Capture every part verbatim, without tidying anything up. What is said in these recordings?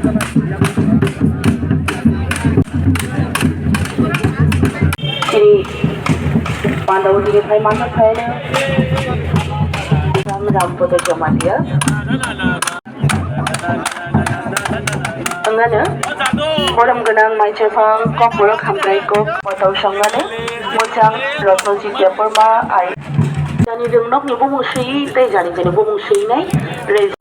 Chini panda utini phai manna phai na. Ram Ram Poto Jamatia. Wngano borom gwnang maichefang kokborok hamkrai kok motol songmani muchang Rotnojit Debbarma ai. Jani rwngnokni bumung swi tei jani jani bumung swinai re.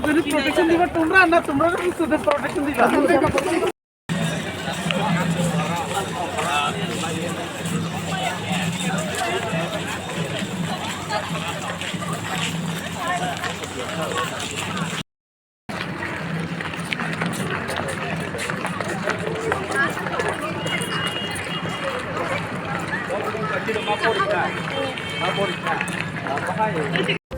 Student protection diba, tumra na tumra student protection diba.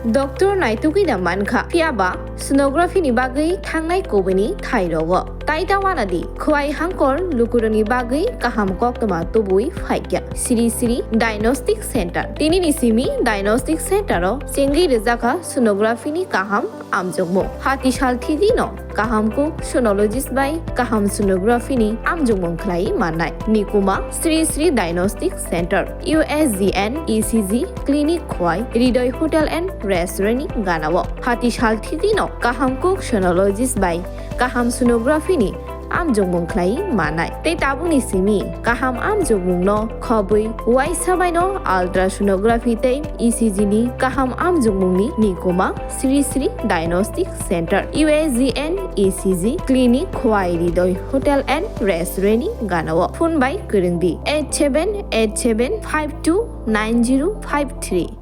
Doctor naitugwi da mankha, phiyaba sonography ni bagwi thangnai kubuni thai rogo. Tai ta wana di, khwai hangkor lukurokni bagwi kaham koktwma tubui phaikya. Sri Sri Diagnostic Center. Tini ni simi Diagnostic Center o chengwi rwjakha sonography ni kaham amjokmung. Hati sal thidi no kaham kuk sonologist bai kaham sonography ni amjokmung khlai mannai. Nikuma Sri Sri Diagnostic Center, U S G N, E C G, clinic khwai, Hridoy Hotel and Restaurant ni ganao. Hati sal thidi no kaham kuk sonologist bai kaham sonography ni amjokmung khlai mannai. Tei tabukni simi kaham amjokmung no khobwi uaisa bai no ultrasonography tei E C G ni kaham amjokmung ni nikuma Sri Sri Diagnostic Center, U S G N, E C G, clinic, khwai Hridoy Hotel and Restaurant ni ganao. Phone bai kwrwng di eight seven eight seven five two nine zero five three.